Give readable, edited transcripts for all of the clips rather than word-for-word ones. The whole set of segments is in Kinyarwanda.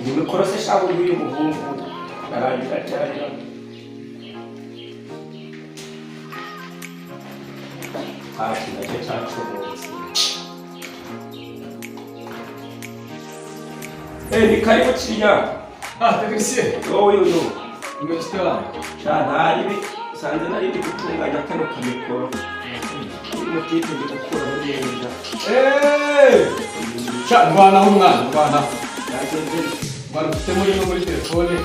Iyi mikoro se shahu y'uyu muhungu arangira cyane. Hafi nacyo cyacomotse. Ni karibu kiriya. Ah, technicien. Wowe uyu. Umeze wanyu. Sha ntaribi usanze nari ndi gutunganya kano kamikoro. Umutipe ndi gukuraho neza. Eh! Sha ndwanaho umwana, ndwanaho. Yagenze. Ndwana ufite muri no muri telefone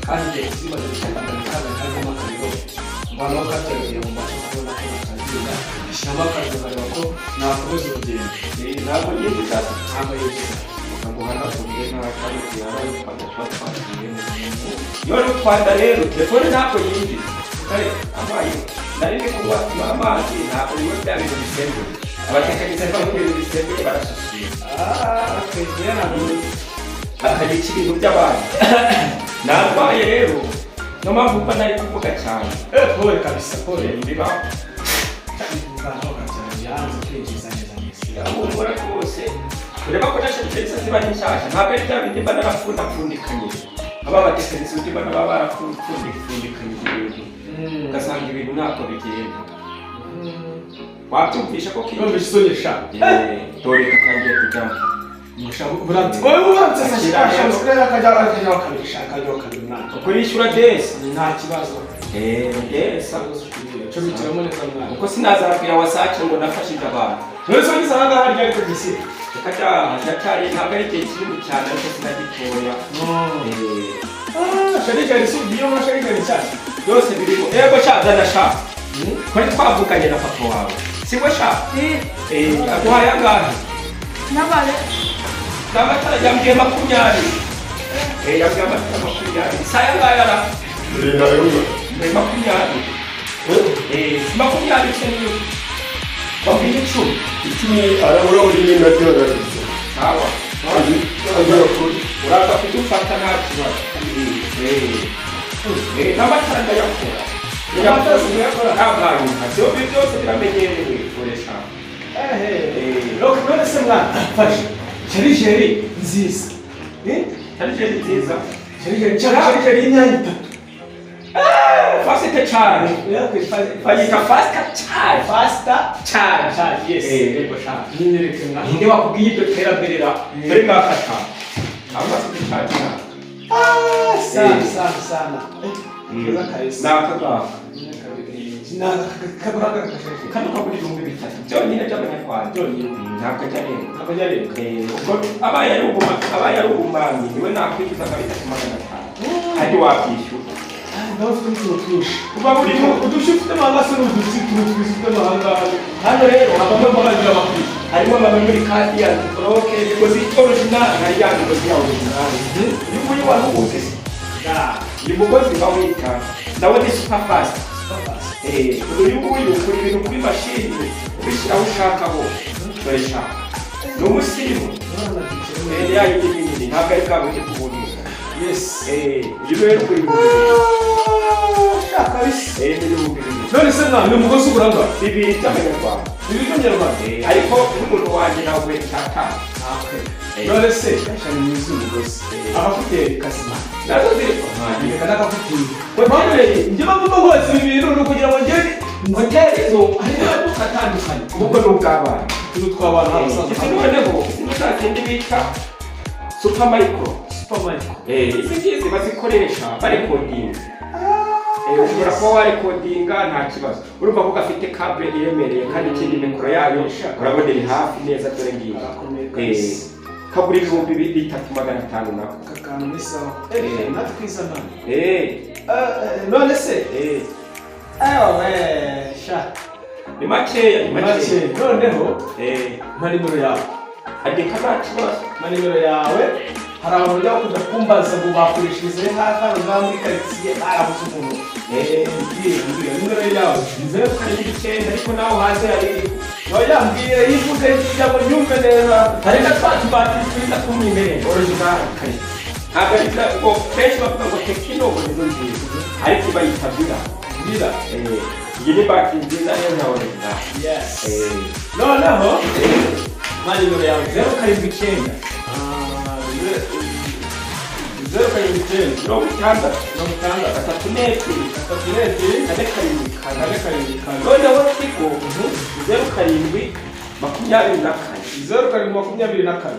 kandi igihe kizimaze gutandukana kandi harimo akariro. Ndwanaho kateruye mu mbasha kubona ko natangira. Shyiramo akariro nkareba ko nakomeza urugendo. Ntabwo yinjiza. Ntabwo yinjiza. Nkaguhanagurire nta kandi yaraye utwanda tuba twagiyemo. Iyo ari utwanda rero telefone ntabwo yinjiza. Kare amazi nari ndi kunywa amazi ntabwo biba bya bintu bisembuye. Abatekinisiye banywa ibintu bisembuye barasusuye. Ah, okay. Njyewe ntabwo Bakagica ibintu by'abandi. Narwaye rero niyo mpamvu mba nari kuvuga cyane. Eh, pole kabisa, pole. Bibaho. Ndwanaho kabyara yanze kwinjiza neza neza. Yahumura rwose. Ureba ko na serivisi ziba ari nshyashya ntabwo ari bya bindi mba narapfundapfundikanyije. Aba batekinisiye undi mbona baba barapfundikanyije ibintu. Ugasanga ibintu ntabwo bigenda. Wabyumvisha ko kintu. Numvise isoni sha. Dore katangiye kujyamo. Uburamutse akajya kabiri sha, akajya kabiri mwana. Kurishyura desi. Nta kibazo. Desi. Cumbikiramwo neza mwana. Kuko sinazabwira wasake ngo nafashije abantu. None se wagize ahangaha ryari technicien? Reka cyaha ntabwo ari igihe kinini cyane ariko sinagitoya. Ah, chargeur si ugiye muri chargeur nshyashya. Byose birimo. Yego sha zana sha. Twari twavuganye na papa wawe. Si we sha? Aguhaye angahe? N'abale. N'amatara yambwiye 20. Yambwiye amatara 20. Si aya ngaya ra? Ni 20. 20 se niyo. Bakwiye 10. 10 arabura buri minota yose. Sawa. Uraza kudufata nta kibazo. N'amatara ndayakora. Amatara ndayakora. Ntabwo byombi byose biramenyerewe koresha. None se mwana, fasha. Chargeur nziza. Chargeur nziza. Chargeur y'imyanya itatu. Fast charge. Bayita fast charge. Fast Charge. charge, yes. Yego sha. Nyereke mwana. Ninde wakubwiye iryo terambere ra? Dore ngakata. Fast charge. Ah, sana sana sana. Keza kabisa. Naka ngaka. Kagura gakashashe. Kano kagura 3000 byonyine by'abanyarwanda. Byonyine. Ntabwo ajya arenga. Ntabwo ajya arenga. Ubwo abaye ari ubumanyi niwe nakwicuza nka 3500. Kandi wabyishyura. Ndabona ufite utuntu twinshi. Uba burimo Udushyi ufite amahanga se n'udushyi utuntu twiza ufite amahanga. Hano rero Habamo amarangira amakuru. harimo amamemori kadi ya bloke imigozi original hari ya migozi ya original. Uyu nguyu wari uwuzi se? Uyu mugozi bawita nawe ni super fast. Uyu nguyu ukura ibintu kuri mashini ubishyira aho ushaka hose. Dore sha. Ni umusirimu. Ya yindi minini ntabwo ari bwa bundi bw'ubuntu. Yes. Uyu rero ugura 2000. Sha kabisa. Ni 2000. None se mwana, ni umugozi ugura angahe? 2 by'amanyarwanda. 2 by'amanyarwanda? Ariko n'umuntu wanjye nawe cyatanu. None se, sha ni mwiza umugozi. Abafite kasima. Nazo ziri. Reka n'akafite. Hoteli, njye mpamvu rwose ibi bintu ni ukugira ngo njye Hoteli zo harimo amaduka atandukanye. Ubwo ni ubw'abana. Utu tw'abana abasaza. Izi noneho, izi ni za zindi bita super micro. Super micro. Izi ngizi bazikoresha barekodinga. Ushobora kuba warekodinga nta kibazo. Urumva ko gafite cable iremereye kandi ikindi mikoro yayo urabona iri hafi neza dore ngiyi. Kagura 3500 nako. Aka kantu ni sawa. Natwe twiza mwana. None se? Sha. Ni makeya, ni makeya. Noneho mpa nimero yawe. Andika nta kibazo. Mpa nimero yawe. Hari abantu bajya bakunda kumbaza ngo bakoreshereze hafi hano ngaha muri karitsiye barabuze umuntu. Mbwira nimero yawe. Ni 079 ariko nawe hanze hari. Oya mbwira yivuge kugira ngo nyumve neza. Hari na twa tubati twiza tw'umwimerere original kare. Ntabwo ari bwa ngo benshi bavuga ngo Tecno ngo nizo nziza. Ariko bayita Vira. Vira. Iyi ni bati nziza rero na original. Yes. Noneho mpa nimero yawe. 079. 9, 60, 60, 32, 32, 4 7 4. 4 7 4. Noneho Tigo, 07 24, 07 24, 74,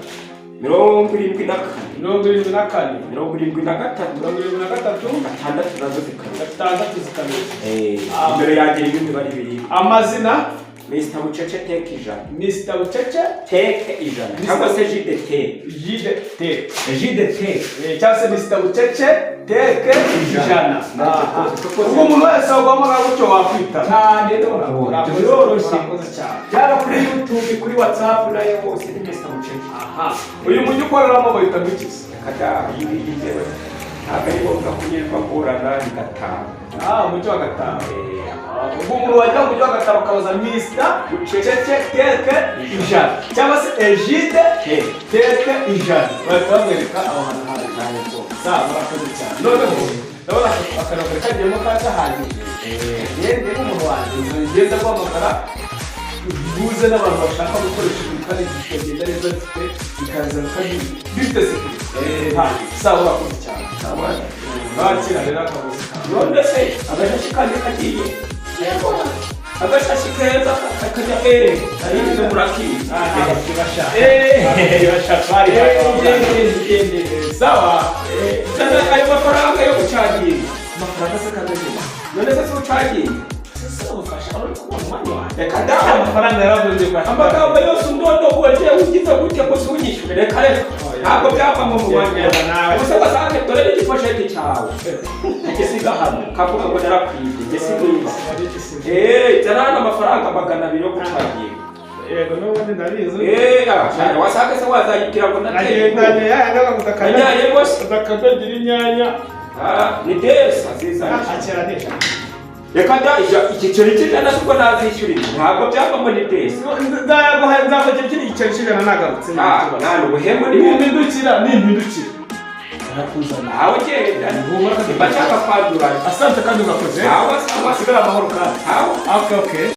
74, 73, 73, 6 nazo zikaba 6 zikameze. Nimero yanjye irimo imibare ibiri. Amazina? Mr Bucece Teke 100. Mr Bucece Teke 100 cyangwa se JDT. Jide Teke. JDT. Cyangwa se Mr Bucece Teke 100. Aha. Ubwo umuntu wese waguhamagara gutyo wakwita. Cyane none biroroshye. Urakoze cyane. Yaba kuri YouTube, kuri WhatsApp nayo hose ni Mr Bucece. Aha, uyu mujyi ukoreramo bawita ngwiki? Kada iyi ngiyi njyewe ntabwo ari ngombwa kunyerwa ngorana ni 5. Ah, umujyi wa 5. Ubwo umuntu wajya mu mujyi wa 5 ukabaza Mr Bucece Teke 100 cyangwa se Egide Teke 100, bahita bamwereka aho hantu hari. Sawa, murakoze cyane. Noneho ndabona akantu kari kagiyemo kagahagije. Yende nk'umuntu wanjye ngenda guhamagara duhuze n'abantu bashaka gukoresha ibintu kandi bikagenda neza, bifite bikaza kandi bifite sécurité. Sawa, urakoze cyane. Bakira rero akagozi kawe. None se agashashi kanjye kagiye, agashashi keza kajya ari ibyo murakizi. Sawa. Zana ayo mafaranga yo gucaginga. Amafaranga se kandi agenda? None se si ucaginga? Ese ubufasha uri kubona umwanya wanjye? Reka da. Amafaranga yaravuze kwa Amagambo yose undondogoje ugize gute ngo siwunyishyure? Reka reka, ntabwo byavamo mu mwanya. Genda nawe. Gusa wasange dore n'igiposheti cyawe ngisiga hano kavuga ngo narakwibye, njye sinumva. Zana hano amafaranga 200 yo gucaginga. Yego, n'ubundi ndabizi. Ah, wasanga se wazayibwira ngo nateye. Nagendanye yaya. Najyanye rwose. Udakazagira inyanya. Ah, ni desa zizanye. Akira neza. Reka da, igiceri cy'100 sibwo nazishyura ibi, ntabwo byavamo, ni desa. Nzaguha, nzakugira ikindi giceri cy'100 nagarutse. Ah, nta ubuhemu ni Nimpindukira, nimpindukira arakuzana. Nawe genda nimba nshaka kwanduranya. Asante kandi urakoze. Sawa sawa. Usigare amahoro kandi. Sawa. Okay.